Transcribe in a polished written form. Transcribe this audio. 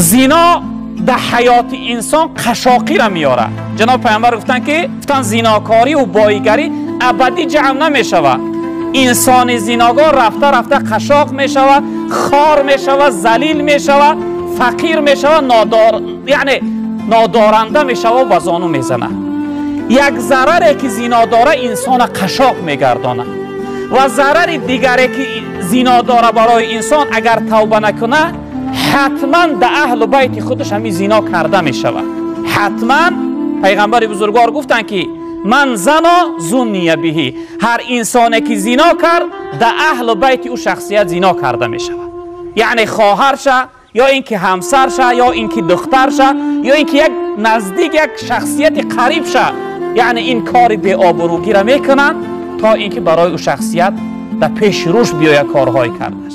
Зино дар ҳаёти инсон қашоқиро меорад. Ҷаноб пайғамбар гуфтанд, ки гуфтанд зинокорӣ ва боигарӣ абадӣ ҷамъ намешавад. Инсони зиногор рафта рафта қашоқ мешавад, хор мешавад, залил мешавад, фақир мешавад, нодор, яъне нодоранда мешавад ва ба зону мезанад. Як зараре ки зино дора инсона қашоқ мегардонад ва зарари дигаре ки зино дора барои инсон агар тавба накунад, ҳатман дар аҳлу байти худаш ҳамин зино карда мешавад. Ҳатман пайғамбари бузургвор гуфтанд, ки ман зано зунния биҳи, ҳар инсоне ки зино кард дар аҳлу байти ӯ шахсият зино карда мешавад. Яъне хоҳарша ё ин ки ҳамсарша ё ин ки духтарша ё ин ки як наздик як шахсияти қарибша, яъне ин кори беобрӯгиро мекунанд то ин ки барои ӯ шахсият дар пеши рӯш биёяд корҳои кардаш.